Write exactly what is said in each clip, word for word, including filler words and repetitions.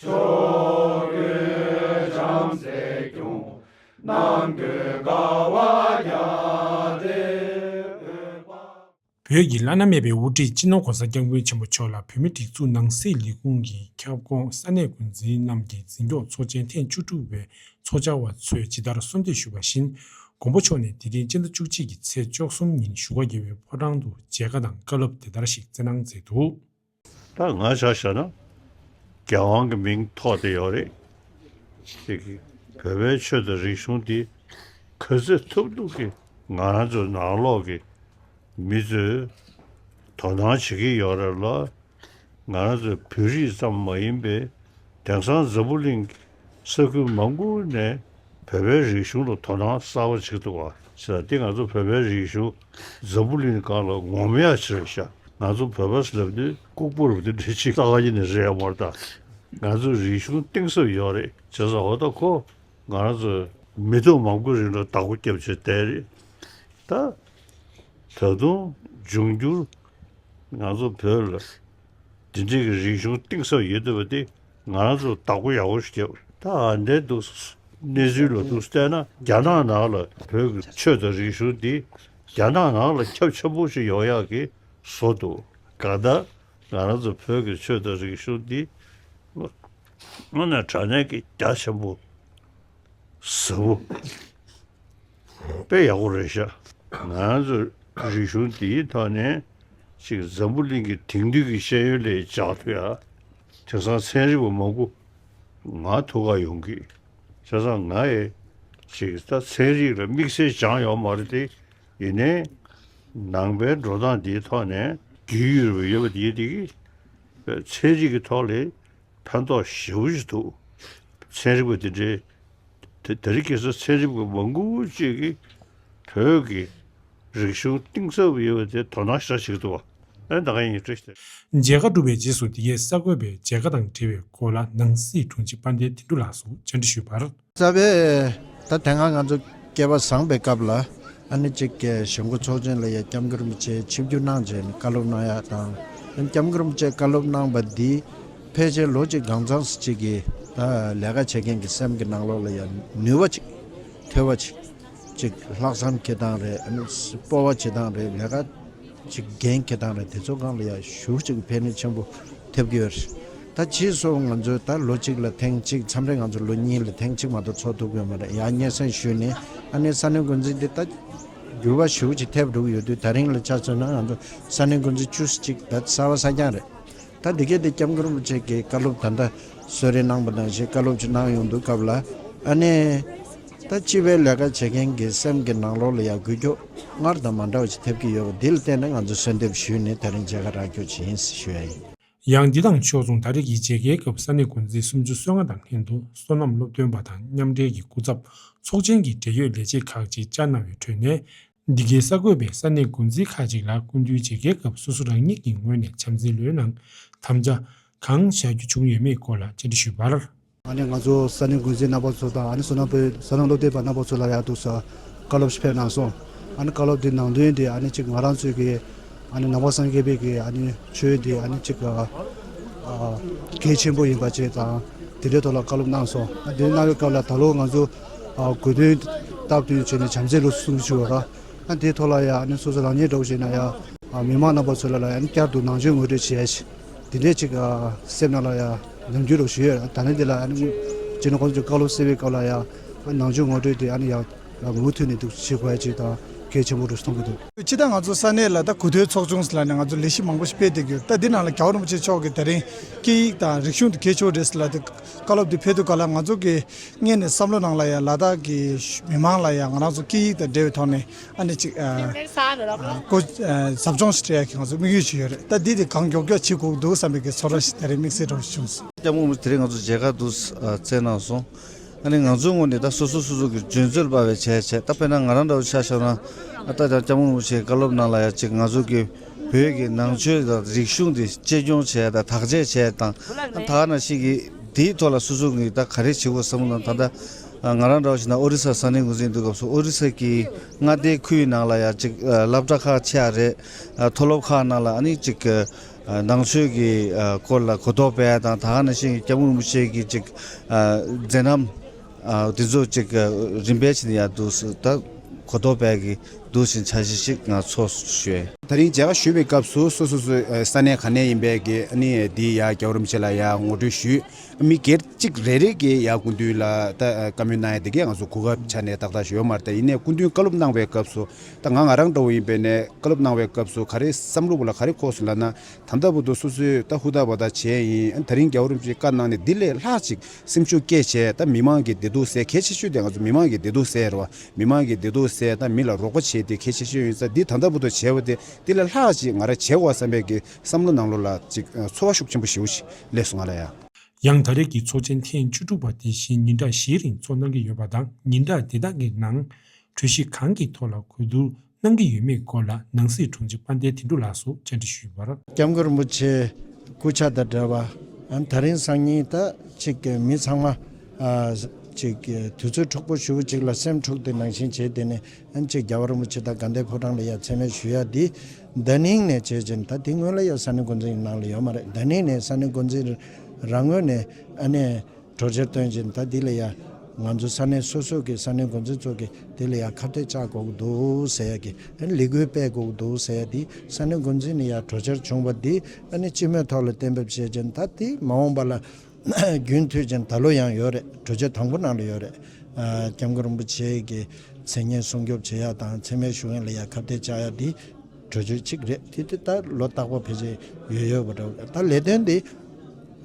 ཕྱོགས་ཀུན་བྱམས་བརྩེས་སྐྱོང་། ནམ་ཀུན་དགའ་བ་རྒྱ་རེ་འོད་འབར། བོད་ཀྱི་བླ་ན་མེད་པའི་དབུ་ཁྲིད་སྤྱི་ནོར་༸གོང་ས་༸སྐྱབས་མགོན་ཆེན་པོ་མཆོག་ལ་བོད་མིའི་སྒྲིག་འཛུགས་ནང་སྲིད་ལས་ཁུངས་ཀྱི་ཁྱབ་ཁོངས་ས་གནས་འགོ་འཛིན་རྣམས་ཀྱི་འཛིན་སྐྱོང་ཚོགས་ཆེན་ཐེངས་བཅུ་དྲུག་པའི་ཚོགས་བཅར་བ་ཚོས་ཇི་ལྟར་གསོལ་འདེབས་ཞུས་པ་བཞིན། མགོན་པོ་མཆོག་ནས་དེ་རིང་སྤྱི་ཟླ་བཅུ་གཅིག་གི་ཚེས་བཅུ་གསུམ་ཉིན་བཞུགས་སྒར་རྒྱལ་བའི་ཕོ་བྲང་དུ་མཇལ་ཁ་དང་བཀའ་སློབ་དེ་ལྟར་ཞིག་སྩལ་གནང་མཛད་འདུག། ད་ང་ཆ་བཞག་ན་རྒྱལ་དབང་གི་མིང་ཐོགས་ཏེ་ཡོད་རེད། དེ་གི་བོད་པའི་ཆོས་དང་རིག་གཞུང་འདི་ག་ཚོད་ཐུབ་ཐུབ་ཀྱིས་ང་རང་ཚོའི་ནང་ལོགས་ཀྱི་མི་ཚོས་དོ་སྣང་བྱེད་ཀྱི་ཡོད་རེད་ལ། ང་རང་ཚོའི་བོད་རིགས་ཙམ་མ་ཡིན་པའི་དེང་སང་འཛམ་བུ་གླིང་ས་ཁུལ་མང་པོ་ནས་བོད་པའི་རིག་གཞུང་ལ་དོ་སྣང་གསར་པ་བྱེད་ཐུབ་པ་བྱས་ཙང་། འདི་ང་ཚོ་བོད་པའི་རིག་གཞུང་འཛམ་བུ་གླིང་སྒང་ལ་ངོམ་ཡག་ཅིག་རེད་ཤག། ང་ཚོ་བོད་པ་ཟེར་ལབ་དུས་ལྐུགས་པ་རུ་དེ་འདྲ་ཅིག་ས་ག་ཡིན་ནི་རེད་ཡ་མ་རེད་ད། ང་ཚོ་རིག་གཞུང་གཏིང་ཟབ་ཡོད་རེད། བྱས་ཙང་འོ་ད་ཁོ་ང་རང་ཚོ་མི་ཐོག་མང་པོའི་རིང་ལ་བདག་པོ་རྒྱབ་བྱས་བསྡད་རེད་ད། ད་དུང་འབྱུང་འགྱུར་ང་ཚོ་བོད་ལ་འདི་འདྲའི་གི་རིག་གཞུང་གཏིང་ཟབ་ཡོད་བསྡད་པ་དེ་ང་རང་ཚོ་བདག་པོ་ཡག་པོ་ཞིག་རྒྱབ། ད་ཨ་འདྲའི་འདུག། གནས་ཚུལ་ལ་འདུག་བལྟས་ན་རྒྱ་ནག་ནང་ལ་བོད་ཀྱི་ཆོས་དང་རིག་གཞུང་འདི་རྒྱ་ནག་ནང་ལ་ཁྱབ་ཆེན་པོ་ཞིག་ཡོང་ཡག་གི་བཟོ་འདུག། གང་ལྟར་ང་རང་ཚོ་བོད་ཀྱི་ཆོས་དང་རིག་གཞུང་འདི་དངོས་གནས་དྲང་གནས་ཀྱི་རྒྱ་ཆེན་པོ་ཟབ་པོ། དཔེ་ཡག་པོ་རེད་ཤག། ང་ཚོ་རིག་གཞུང་འདིའི་ཐོག་ནས་ཅིག་འཛམ་བུ་གླིང་གི་དེང་དུས་ཀྱི་ཤེས་ཡོན་ལ་སྦྱར་ཐུབ་ཡ། དེང་སང་ཚན་རིག་པ་མང་པོ་ང་ཐུག་ག་ཡོང་གི། བྱས་ཙང་ང་ཡི་ཅིག་ད་ཚན་རིག་ལ་དམིགས་བསལ་སྦྱངས་ཡོད་མ་རེད་དེ། ཡིན་ནའི་ནང་པའི་འགྲོ་སྟངས་འདིའི་ཐོག་ནས་རྒྱུས་ཡོད་པ་ཡོད་པ་དེ་དེ་གི་ཚན་རིག་གི་ཐོག་ལ་ཕན་ཐོགས་ཞེ་པོ་ཅིག་འདུག། ཚན་རིག་པ་དེ་འདྲའི་དེ་དེ་རིང་ཁ་སང་ཚན་རིག་པ་མང་པོ་ཅིག་གིས་བོད་ཀྱི་རིག་གཞུང་གཏིང་ཟབ་ཡོད་པ་དེ་དོ་སྣང་ཞེ་དྲག་བྱེད་ཀྱི་འདུག་བ། ཨེ་ད་ག་ཡིན་བཀྲ་ཤིས་བདེ་ལེགས། མཇལ་ཁ་གྲུབ་པའི་རྗེས་སུ་འདི་གའི་གསར་འགོད་པས་མཇལ་ཁ་དང་འབྲེལ་བའི་སྐོར་ལ་ནང་སྲིད་དྲུང་ཆེ་དཔལ་ལྡན་དོན་གྲུབ་ལགས་སུ་བཅར་འདྲི་ཞུས་པར། རྩ་བའི་ད་དེ་སྔ་ང་ཚོ་སྐལ་པ་བཟང་པའི་སྐབས་ལ་ཨ་ནི་གཅིག་གི་གཞུང་སྐུ་ཚོགས་ཆེན་ལ་ཡ་སྐྱབས་མགོན་རིན་པོ་ཆེ་ཆིབས་བསྒྱུར་གནང་རྗེས་ནས་བཀའ་སློབ་གནང་ཡ་དང་། ཨ་ནི་སྐྱབས་མགོན་རིན་པོ་ཆེ་བཀའ་སློབ་གནང་པ་འདི་ཕལ་ཆེར་ལོ་གཅིག་གང་འཚམས་སུ་གཅིག་གི་ད་ལས་ཀ་བྱེད་མཁན་གྱི་སེམས་ཀྱི་ནང་ལོགས་ལ་ཡ་ནུས་པ་གཅིག་ཐོལ་པ་གཅིག་གཅིག་ལྷག་བསམ་འཁྱེར་སྟངས་རེད། ཨ་ནི་སྤོབས་པ་བྱེད་སྟངས་རེད། ལས་ཀ་ཅིག་འགན་འཁྱེར་སྟངས་རེད། དེ་ཚོ་སྒང་ལ་ཡ་ཞེ་པོ་ཅིག་ཕན་ནུས་ཆེན་པོ་ཐེབས་ཀྱི་ཡོད་རེད། ད་ཕྱིས་སུ་ང་ཚོས་ད་ལོ་གཅིག་ལ་ཐེངས་གཅིག་མཚམས་རེ་ང་ཚོ་ལོ་གཉིས་ལ་ཐེངས་གཅིག་མ་གཏོགས་ཚོགས་ཐུབ་ཀྱི་ཡོད་མ་རེད། ཡང་སྙན་སེང་ཞུས་ནས་ཨ་ནི་ས་གནས་འགོ་འཛིན་དེ་ད་འགྱུར་བ་ཞེ་པོ་ཅིག་ཐེབས་འགྲོ་གི་ཡོད་དུས། ད་རིང་ལ་ཆ་མཚོན་ན་ང་ཚོ་ས་གནས་འགོ་འཛིན་བཅུ་གཅིག་ད་གསར་པ་གསར་རྐྱང་རེད། ད་འདི་གས་དེ་སྐྱབས་མགོན་རིན་པོ་ཆེ་གི་བཀའ་སློབ་ད་ལྟ་གསོལ་རས་གནང་པ་ནང་བཞིན་བཀའ་སློབ་ཅིག་གནང་ཡོང་དུས་སྐབས་ལ་ཨ་ནི། ད་སྤྱི་པའི་ལས་ཀ་བྱེད་མཁན་གྱི་སེམས་ཀྱི་ནང་ལོགས་ལ་ཡང་འགུལ་སྐྱོད་སྔར་དང་མ་འདྲ་བ་ཞིག་ཐེབས་ཀྱི་ཡོད་པ་འདི་ལ་བརྟེན་ནས་ང་ཚོས་གསོལ་འདེབས་ཞུས་ནས་ད་རིང་མཇལ་ཁ་རག་རྒྱུ་ཅིག་ཡིན་ཞུ་ཡ་ཡིན། ཡང་འདི་དང་ཕྱོགས་མཚུངས་ད་རེས་ཀྱི་མཇལ་ཁའི་སྐབས་ས་གནས་འགོ་འཛིན་སུམ་ཅུ་སོ་ལྔ་དང་ལྷན་དུ་སོ་ནམ་སློབ་སྟོན་པ་དང་མཉམ་འབྲེལ་གྱི་སྐུ་ཚབ་ཚོགས་ཆེན་གྱི་འབྲེལ་ཡོད་ལས་བྱེད་ཁག་ཅིག་བཅར་གནང་བའི་ཁྲོད་ནས། འདི་གའི་གསར་འགོད་པས་ས་གནས་འགོ་འཛིན་ཁག་ཅིག་ལ་སྐུ་མདུན་མཇལ་ཁའི་སྐབས་སོ་སོ་རང་ཉིད་ཀྱི་ངོས་ནས་བྱམས་བརྩེའི་ལུས་ནང་དམ་བཅའ་གང་བཞག་རྒྱུ་བྱུང་ཡོད་མེད་སྐོར་ལ་བཅར་འདྲི་ཞུས་པར། ཨ་ནི་ང་ཚོ་ས་གནས་འགོ་འཛིན་རྣམ་པ་ཚོ་དང་། ཨ་ནི་སོ་ནམ་པའི་སོ་ནམ་སློབ་སྡེ་པ་རྣམ་པ་ཚོ་ལ་ཡང་འདུག་སེ་བཀའ་སློབ་ཞིག་ཕེབས་གནང་སོང་། ཨ་ནི་བཀའ་སློབ་དེ་ནང་དོན་དེ་ཨ་ནི་གཅིག་ང་རང་ཚོའི་གི་ཨ་ནི་ནང་པ་སངས་རྒྱས་པའི་གི་ཨ་ནི་ཆོས་དེ་ཨ་ནི་གཅིག་ཨ་གལ་ཆེན་པོ་ཡིན་པ་བཅས་དང་། དེ་འདྲའི་ཐོག་ལ་བཀའ་སློབ་གནང་སོང་། ཨ་དེ་གནང་བའི་སྐབས་ལ་ད་ལོ་ང་ཚོ་ཨ་དགོས་འདུན་སྟབས་བསྟུན་བྱས་ནས་བྱམས་བརྩེའི་ལུགས་སུ་གསུང་གི་ཡོད་ར། ཨ་དེའི་ཐོག་ལ་ཡང་ཨ་ནི་སོ་སོ་རང་ཉིད་འདྲ་བོ་བྱས་ན་ཡང་ཨ་མི་མང་རྣམ་པ་ཚོ་ལ་ལ་ཡང་ཨ་ནི་བསྐྱར་དུ་ནང་ཆོས་ངོ་སྤྲོད་བྱེད་ཡ་ཞིག་དེ་འདྲས་ཅིག་ཨ་སེམས་ནང་ལ་ཡང་ནམ་རྒྱུན་རོགས་ཞུ་ཡོད། ད་ནི་འདི་ལ་ཨ་ནི་སྤྱི་ནོར་གོང་ས་མཆོག་བཀའ་སློབ་གསན་པའི་སྐབས་ལ་ཡང་ཨ་ནང་ཆོས་ངོ་སྤྲོད་དེ་ཨ་ནི་ཡང་མུ་མཐུད་ནས་འདུག་བྱེད་དགོས་ཡ་ཅིག་དང་གལ་ཆེན་པོ་རུ་མཐོང་གི་འདུག། སྤྱི་བཏང་ང་ཚོ་ས་གནས་ལ་ད་གོ་ཐོས་ཚོགས་ཆུང་ལ་ནས་ང་ཚོ་ལས་གཞི་མང་པོ་ཞིག་སྤེལ་བསྡད་ཀྱི་ཡོད། ད་འདི་ནང་ལ་རྒྱལ་བ་རིན་པོ་ཆེ་མཆོག་གིས་ད་རིང་སྐད་ཡིག་དང་རིག་གཞུང་དེ་གལ་ཆེ་བོ་རེད་ཟེར་ལབ་དུས་བཀའ་སློབ་དེ་ཕེབས་དུས་སྐབས་ལ་ང་ཚོ་གི་སྔོན་ནས་བསམ་བློ་ནང་ལ་ཡང་ལ་དྭགས་ཀྱི་མི་མང་ལ་ཡང་ང་རང་ཚོ་སྐད་ཡིག་དང་འབྲེལ་བའི་ཐོག་ནས་ཨ་ནི་ཅིག་ཨ་ཨ་གོ་ཨ་ཟབ་སྦྱོང་ཞིག་སྤྲད་ཡག་གི་ང་ཚོ་དམིགས་ཡུལ་ཞིག་ཡོད་རེད། ད་འདི་དེ་གང་མགྱོགས་མགྱོགས་བྱེད་དགོས་འདུག་བསམ་པའི་གི་ཚོར་བ་ཞིག་ད་རེས་དམིགས་བསལ་འདྲ་བོ་བྱུང་སོང་། སྐྱབས་མགོན་རིན་པོ་ཆེ་དེ་རིང་ང་ཚོ་མཇལ་ཁ་འདུག་ཨ་བསྩལ་གནང་སོང་། ཨ་ནི་ང་ཚོའི་ངོས་ནས་ད་སོ་སོ་སོ་སོ་གི་འཇོན་ཚོད་སྤར་བའི་བྱས་བྱས། ད་དཔེར་ན་ང་རང་འདྲ་བོ་ཆ་བཞག་ན་ཨ་ད་ལྟ་སྐྱབས་མགོན་རིན་པོ་ཆེའི་བཀའ་སློབ་ནང་ལ་ཡང་ཅིག་ང་ཚོ་གི་བོད་ཀྱི་ནང་ཆོས་དང་རིག་གཞུང་དེ་གཅེས་སྐྱོང་བྱས་དང་དར་རྒྱས་བྱས་དང་། ཨ་ད་ག་ནང་བཞིན་གྱི་དེའི་ཐོག་ལ་སོ་སོ་གིས་ད་ག་རེ་བྱེད་དགོས་བསམ་ན། ད་ལྟ་ང་རང་འདྲ་བོ་ཞིག་ན་ཨོ་རི་ས་ས་གནས་འགོ་འཛིན་དུས་སྐབས་སུ་ཨོ་རི་ས་གི་མངའ་སྡེའི་ཁུལ་ནང་ལ་ཡང་ཅིག་ཨ་སློབ་གྲྭ་ཁག་ཆེ་བ་རེད། ཨ་མཐོ་སློབ་ཁག་ནང་ལ་ཨ་ནི་ཅིག་ཨ་ ནང་ཆོས་ཀྱི་སྐོར་ལ་གོ་རྟོགས་སྤེལ་ཡ་དང་། ད་ག་ནང་བཞིན་སྐྱབས་མགོན་རིན་པོ་ཆེ་གི་ཅིག་མཛད་རྣམ་དེ་ཚོ་ཅིག་རིམ་པས་བྱས་ནས་ཡར་འདུག་སེ་ད་གོ་རྟོགས་སྤེལ་གྱི་འདུག་སེ་འཆར་གཞི་ཞིག་ང་ཚོ་ཞུས། དེ་རིང་མཇལ་ཁ་ཞུས་པའི་སྐབས་སུ་སོ་སོ་སོའི་ས་གནས་ག་ནས་ཡིན་པའི་གི་ཨ་ནི་འདི་ཡ་སྐྱབས་མགོན་རིན་པོ་ཆེ་ལ་ཡ་ངོ་སྤྲོད་ཞུས། མི་སྒེར་གཅིག་རེ་རེ་གིས་ཡ་སྐུ་མདུན་ལ་ད་བཀའ་མོལ་གནང་ཡ་དེ་གས་ང་ཚོ་གོ་སྐབས་ཆ་ནས་ཏག་ཏག་ཞིག་ཡོད་མ་རེད། ད་ཡིན་ནའི་སྐུ་མདུན་བཀའ་སློབ་གནང་བའི་སྐབས་སུ་ད་ང་ང་རང་འདྲ་བོ་ཡིན་པས་ནས་བཀའ་སློབ་གནང་བའི་སྐབས་སུ་ག་རེ་བསམ་བློ་བ་ལ་ག་རེ་འཁོར་སོང་ལབ་ན། ད་ལྟ་བར་དུ་སོ་སོས་ད་ཧུར་ཐག་འབད་ཐག་བྱས་ཡིན། ཨ་ནི་དེ་རིང་རྒྱལ་བ་རིན་པོ་ཆེས་བཀའ་གནང་ནས་འདི་ལས་ལྷག་ཅིག་སེམས་ཤུགས་བསྐྱེད་བྱས། ད་མི་མང་གི་བདེ་སྡུག་སེལ་གལ་ཆེ་ཤོས་དེ་ང་ཚོ་མི་མང་གི་བདེ་སྡུག་སེལ་རེད་བ། མི་མང་གི་བདེ་སྡུག་སེལ། ད་མི་ལ་རོགས་པ་བྱེད་དེ་གལ་ཆེ་ཤོས་ཡིན་ཙང་། འདི་ད་ལྟ་བར་དུ་བྱས་པ་དེ་འདི་ལས་ལྷག་ཅིག་ང་རང་བྱེད་དགོས་བསམ་པའི་གི་བསམ་བློ་ནང་ལོགས་ལ་ཅིག་ཚོར་བ་ཤུགས་ཆེན་པོ་ཞེ་པོ་ཅིག་སླེབས་སོང་ང་ལ་ཡ། ཡང་ད་རེས་ཀྱི་ཚོགས་ཆེན་ཐེངས་བཅུ་དྲུག་པ་དེ་བཞིན་ཉིན་གྲངས་བཞིའི་རིང་ཚོགས་གནང་གི་ཡོད་པ་དང་། ཉིན་གྲངས་འདི་དག་གི་ནང་གྲོས་གཞི་གང་གི་ཐོག་ལ་གོ་བསྡུར་གནང་གི་ཡོད་མེད་སྐོར་ལ་ནང་སྲིད་དྲུང་ཆེ་དཔལ་ལྡན་དོན་གྲུབ་ལགས་སུ་བཅར་འདྲི་ཞུས་པར། སྐྱབས་མགོན་རིན་པོ་ཆེ་སྐུ་ཕྱྭ་དང་འབྲེལ་བ། ཨ་ནི་ད་རིང་སང་ཉིན་ད་ཅིག་མི་ཚང་མ་ཨ་ཅིག་དུས་ཚོད་འཁྱོག་པོ་ཞེ་པོ་ཅིག་ལ་སེམས་འཁྲུགས་དེ་ནང་བཞིན་བྱས། དེ་ནས་ཨ་ནི་ཅིག་རྒྱལ་བ་རིན་པོ་ཆེ་དང་དགའ་ལྡན་ཕོ་བྲང་ལ་ཡ་མཚན་སྨད་ཞུ་ཡ་འདི་ཟླ་ནིང་ནས་བྱས་ཙང་། ད་དེ་སྔོན་ལ་ཡ་ས་གནས་འགོ་འཛིན་ནང་ལ་ཡོད་མ་རེད། ཟླ་ནིང་ནས་ས་གནས་འགོ་འཛིན་རང་ངོས་ནས་ཨ་ནི་གྲོས་འཆར་བཏོན་ཙང་། ད་འདི་ལ་ཡ་ང་ཚོ་ས་གནས་སོ་སོ་གི་ས་གནས་འགོ་འཛིན་ཚོ་གི་འདི་ལ་ཡ་ཁ་གཏད་བཅག་དགོས་ཀྱི་འདུག་ཟེར་ཡ་གི། ཨ་ནི་ལས་འགུལ་སྤེལ་དགོས་ཀྱི་འདུག་ཟེར་ཡ་འདི་ས་གནས་འགོ་འཛིན་ནས་ཡ་གྲོས་འཆར་བྱུང་བ་འདི་ཨ་ནི་སྤྱི་མོས་ཐོག་ལ་གཏན་འབེབས་བྱས་ཙང་། ད་འདི་མ་འོངས་པ་ལ་རྒྱུན་མཐུད་ཅིང་ད་ལོ་ཡང་ཡོད་རེད། གྲོས་ཆོད་དང་པོ་ནང་ལ་ཡོད་རེད། ཨ་སྐྱབས་མགོན་རིན་པོ་ཆེ་གི་མཚན་སྙན་སྲུང་སྐྱོབ་བྱེད་ཡ་དང་མཚན་སྨད་ཞུ་མཁན་ལ་ཡ་ཁ་གཏད་བཅག་ཡ་འདི་གྲོས་ཆོད་གཅིག་རེད། དེ་དེ་ད་ལོ་རྟག་པར་ཕལ་ཆེར་ཡོད་ཡོད་པ་འདྲ་བོ་རེད། ད་ལས་དོན་འདི་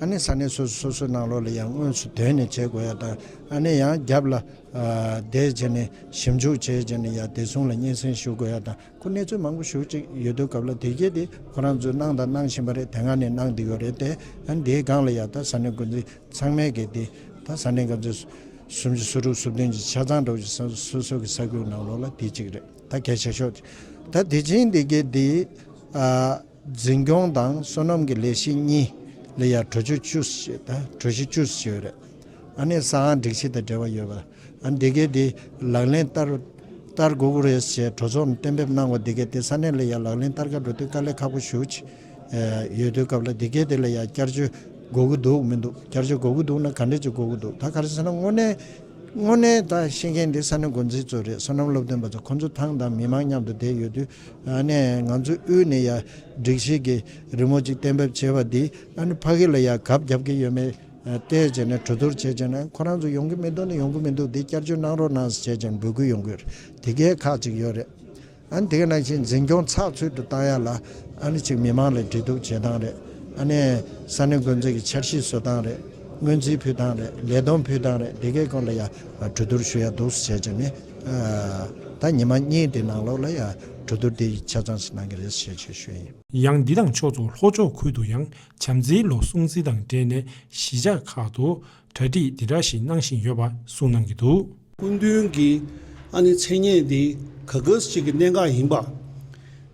ཨ་ནི་ས་གནས་སོ་སོ་སོ་སོའི་ནང་ལོགས་ལ་ཡང་དངོས་སུ་དོན་ནས་བྱེད་དགོས་ཡ་དང་། ཨ་ནི་ཡང་རྒྱབ་ལ་ཨ་བསྡད་བྱས་ནས་ཞིབ་འཇུག་བྱས་བྱས་ནས་ཡ་བདེ་སྲུང་ལ་སྙན་སེང་ཞུ་དགོས་ཡ་དང་། ཁོ་གནས་ཚུལ་མང་པོ་ཞེ་པོ་ཅིག་ཡོད་དུས་སྐབས་ལ། དེ་གས་དེ་ཁོ་རང་ཚོས་གནང་དང་གནང་བཞིན་པ་རེད། དེ་སྔ་ནས་གནང་བསྡད་ཡོད་རེད་དེ། ཨ་ནི་དེའི་སྒང་ལ་ཡ་ད་ས་གནས་འགོ་འཛིན་ཚང་མས་གི་དེ་ད་ས་གནས་འགོ་འཛིན་སུམ་ཅུ་སོ་དྲུག་སོ་བདུན་གྱི་ཆ་ཚང་འདྲ་བོ་ཞིག་སོ་སོ་གི་ས་ཁུལ་ནང་ལོགས་ལ་དེ་གཅིག་རེད། ད་གལ་ཆེ་ཤོས་ད་དེ་བཞིན་དེ་གས་དེ་ཨ་འཛིན་སྐྱོང་དང་སོ་ནམ་གྱི་ལས་གཞི་གཉིས་ལ་ཡ་གྲོས་ཆོད་བཅུ་ཞེ་ད་གྲོས་གཞི་བཅུ་ཞེ་ཡོད་རེད། ཨ་ནི་ས་ཨང་སྒྲིག་གཞི་དང་འབྲེལ་བ་ཡོད་པ། ཨ་འདི་གས་དེ་ལག་ལེན་བསྟར་བསྟར་དགོས་ཀྱི་རེད་ཞེས་གྲོས་ཚོགས་ནས་གཏན་འབེབས་གནང་བ་འདི་གས་དེ་ས་གནས་ལ་ཡ་ལག་ལེན་བསྟར་ག་འགྲོ་དུས་དཀའ་ལས་ཁག་པོ་ཞེ་པོ་ཅིག་ཡོད་དུས་སྐབས་ལ། འདི་གས་དེ་ལ་ཡ་བསྐྱར་བཅོས་དགོས་ཀྱི་འདུག་མི་འདུག་བསྐྱར་བཅོས་དགོས་ཀྱི་འདུག་ན་ག་འདྲས་ཅིག་དགོས་ཀྱི་འདུག་ད་ག་རེ་ཟེར་ན་དངོས་གནས་དངོས་གནས་ད་ཤེས་མཁན་འདི་ས་གནས་འགོ་འཛིན་ཚོ་རེད། སོ་ནམ་སློབ་སྟོན་པ་ཚོ་ཁོང་ཚོ་ཐང་དང་མི་མང་མཉམ་དུ་བསྡད་ཡོད་དུས། ཨ་ནི་ང་ཚོ་དབུས་ནས་ཡ་སྒྲིག་གཞི་གི་རི་མོ་ཅིག་གཏན་འབེབས་བྱས་པ་འདི་ཨ་ནི་ཕ་གི་ལ་ཡ་གབ་རྒྱབ་ཀྱི་ཡོད་མེད་བལྟས་བྱས་ནས་གྲོས་བསྡུར་བྱས་བྱས་ནས། ཁོ་རང་ཚོ་ཡོང་གི་མི་འདུག་ན་ཡོང་གི་མི་འདུག་འདི་བསྐྱར་བཅོས་གནང་རོགས་གནང་ཟེར་བྱས་བྱས་ནས་འབོད་སྐུལ་ཡོང་གི་ཡོད་རེད། དེ་གས་ཁག་ཅིག་ཡོད་རེད། ཨ་ནི་དེ་ག་ནང་བཞིན་འཛིན་སྐྱོང་ཚགས་ཚུད་དུ་བཏང་ཡ་ལ་ཨ་ནི་ཅིག་མི་མང་ལ་འབྲེལ་གཏུག་བྱེད་སྟངས་རེད། ཨ་ནི་ས་གནས་འགོ་འཛིན་གྱི་འཆར་གཞི་བཟོ་སྟངས་རེད། སྔོན་རྩིས་ཕུལ་སྟངས་རེད། ལས་བསྡོམས་ཕུལ་སྟངས་རེད། འདི་གའི་སྐོར་ལ་ཡ་གྲོས་བསྡུར་ཞུ་ཡ་འདུག་ཟེར་བྱས་ནས། ཨ་ད་ཉི་མ་གཉིས་དེ་ནང་ལོགས་ལ་ཡ་གྲོས་བསྡུར་དེ་ཆ་ཚང་ཞིག་གནང་གི་རེད་ཞེས་བྱས་ཞུ་ཡ་ཡིན། ཡང་འདི་དང་ཕྱོགས་མཚུངས་ལྷོ་ཕྱོགས་ཁུལ་དུ་ཡང་བྱམས་བརྩེའི་ལོ་སྲུང་བརྩི་དང་འབྲེལ་ནས་གཞིས་ཆགས་ཁག་ཏུ་གྲ་སྒྲིག་འདི་འདྲ་ཞིག་གནང་བཞིན་ཡོད་པ་གསུངས་གནང་གི་འདུག་སྐུ་མདུན་གྱི་ཨ་ནི་མཚན་སྙན་འདི་ག་ག་ཟེ་ཅིག་གི་གནད་འགག་ཡིན་པ།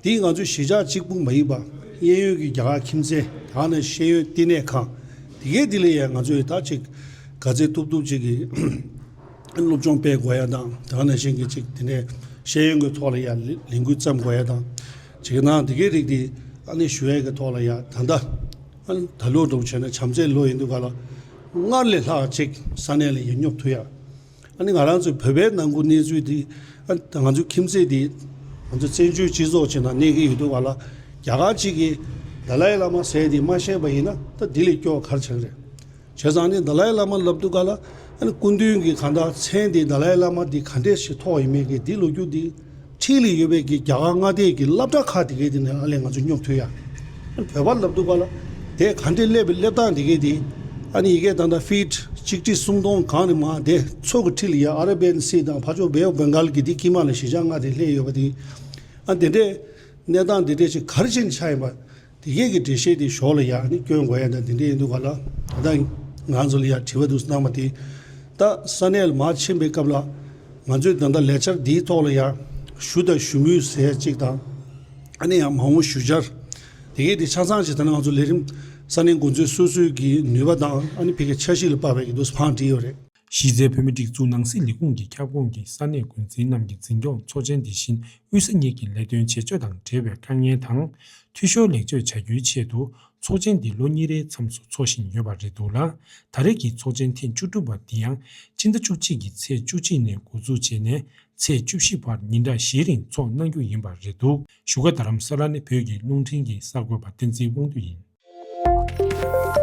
འདི་ང་ཚོ་གཞིས་ཆགས་གཅིག་པུ་མ་ཡིན་པ། གཡས་གཡོན་གྱི་རྒྱ་གར་ཁྱིམ་མཚེས། ད་ནི་ཤེས་ཡོན་བསྟི་གནས་ཁང་། དེ་གའི་དེ་ལ་ཡང་ང་ཚོས་ད་ཅིག་ག་ཚད་ཐུབ་ཐུབ་ཅིག་གི་སློབ་སྦྱོང་སྤེལ་དགོས་ཡ་དང་། ད་ནང་བཞིན་གྱི་ཅིག་དེ་ནས་ཤེས་ཡོན་གྱི་ཐོག་ལ་ཡ་ལས་ལས་འགུལ་བརྩམ་དགོས་ཡ་དང་། ཅིག་ནང་དེ་གའི་རིགས་དེ་ཨ་ནི་ཞུ་ཡ་གི་ཐོག་ལ་ཡ། ད་ལྟ་ཨ་ནི་ད་ལོ་འགྲོ་བྱས་ན་བྱམས་བརྩེའི་ལོ་ཡིན་དུས་ག་ལ་སྔར་ལས་ལྷག་ཅིག་ས་གནས་ལ་ཡ་སྙོབ་ཐུབ་ཡ། ཨ་ནི་ང་རང་ཚོའི་བོད་པའི་ནང་ཁུལ་གནས་ཚུལ་འདི། ཨ་ང་ཚོའི་ཁྱིམ་མཚེས་འདི་ང་ཚོ་བཙན་བྱོལ་སྤྱི་ཚོགས་ཅིག་ནང་གནས་ཀྱི་ཡོད་དུས་ག་ལ་རྒྱ་གར་གཅིག་གིས་དཱ་ལའི་བླ་མ་ཟེར་འདི་མ་ཤེས་པ་ཡིན་ན་ད་འདི་ལས་སྐྱོ་བ་ག་རེ་བྱུང་རེད། བྱས་ཙང་ནི་དཱ་ལའི་བླ་མ་ལབ་དུས་ག་ལ་ཨ་ནི་སྐུ་མདུན་གྱི་གང་ལྟར་མཚན་འདི་དཱ་ལའི་བླ་མ་འདི་ག་འདྲས་ཞིག་ཐོགས་ཡིན་མིན་གྱི་འདི་ལོ་རྒྱུས་འདི་ཁྲིད་ལ་ཡོད་པའི་གི་རྒྱ་གར་མངའ་སྡེ་གི་སློབ་གྲྭ་ཁག་དེ་གའི་དེ་ནས་ཨ་ལས་ང་ཚོ་སྙོབ་ཐུབ་ཡ། བོད་པ་ལབ་དུས་ག་ལ་དེ་ག་འདྲས་སླེབས་པའི་སླེབས་སྟངས་དེ་གའི་དེ། ཨ་ནི་ཡི་གེ་ད་ལྟ་ཕིཊ་གཅིག་ཁྲི་སུམ་སྟོང་གང་ནས་མ་དེ་མཚོ་གི་འཁྲིས་ལ་ཡ་ཨ་ར་བན་སི་དང་ཕར་ཕྱོགས་བེ་ཨོ་བེང་གལ་གྱི་དེ་དཀྱིལ་མ་ལ་གཞིས་ཆགས་ལྔ་དེ་སླེབས་ཡོད་པ་དེ། ཨ་དེ་འདྲས་གནས་སྟངས་དེ་འདྲས་ཅིག་ག་རེ་བྱས་ནས་ཆགས་ཡིན་པ། དེ་གས་ཀྱི་འགྲེལ་བཤད་དེ་ཞོར་ལ་ཡ་ནི་སྐྱོན་དགོས་ཡ་དང་དེ་འདྲས་ཡིན་དུས་ག་ལ། ད་ལྟ་ང་ཚོ་ལ་ཡ་དྲི་བ་འདུག་གནང་བ་དེ། ད་ས་གནས་ལ་མར་ཕྱིན་པའི་སྐབས་ལ་ང་ཚོས་ད་ལྟ་ལས་འཆར་འདིའི་ཐོག་ལ་ཡ་ཞུ་དང་ཞུ་མུས་ཟེར་གཅིག་དང་། ཨ་ནི་ཡང་མ་འོངས་ཞུ་འཆར་དེ་གས་དེ་ཆ་ཚང་ཅིག་ད་ནི་ང་ཚོ་ལས་རིམ་ས་གནས་འགོ་འཛིན་སོ་སོའི་གི་ནུས་པ་དང་ཨ་ནི་ཕ་གིའི་འཆར་གཞི་ལ་དཔག་པའི་གི་འདུག་སེ་བང་བསྒྲིགས་ཡོད་རེད། གཞི་རྩའི་བོད་མིའི་སྒྲིག་འཛུགས་ནང་སྲིད་ལས་ཁུངས་ཀྱི་ཁྱབ་ཁོངས་ཀྱི་ས་གནས་འགོ་འཛིན་རྣམས་ཀྱི་འཛིན་སྐྱོང་ཚོགས་ཆེན་དེ་བཞིན་དབུས་ས་གཉིས་ཀྱི་ལས་དོན་བྱེད་སྤྱོད་དང་འབྲེལ་བའི་དཀའ་ངལ་དང་། འཐུས་ཤོར་ལེགས་བཅོས་བྱ་རྒྱུའི་ཆེད་དུ་ཚོགས་ཆེན་འདི་ལོ་གཉིས་རེའི་མཚམས་སུ་འཚོགས་བཞིན་ཡོད་པ་རེད་འདུག་ལ། ད་རེས་ཀྱི་ཚོགས་ཆེན་ཐེངས་བཅུ་དྲུག་པ་འདི་ཡང་སྤྱི་ཟླ་བཅུ་གཅིག་གི་ཚེས་བཅུ་གཅིག་ནས་འགོ་འཛུགས་བྱས་ནས་ཚེས་བཅུ་བཞི་བར་ཉིན་གྲངས་བཞིའི་རིང་འཚོགས་གནང་རྒྱུ་ཡིན་པ་རེད་འདུག་བཞུགས་སྒར་རྡ་རམ་ས་ལ་ནས་བོད་ཀྱི་རླུང་འཕྲིན་གྱི་གསར་འགོད་པ་བསྟན་འཛིན་དབང་འདུས་ཡིན།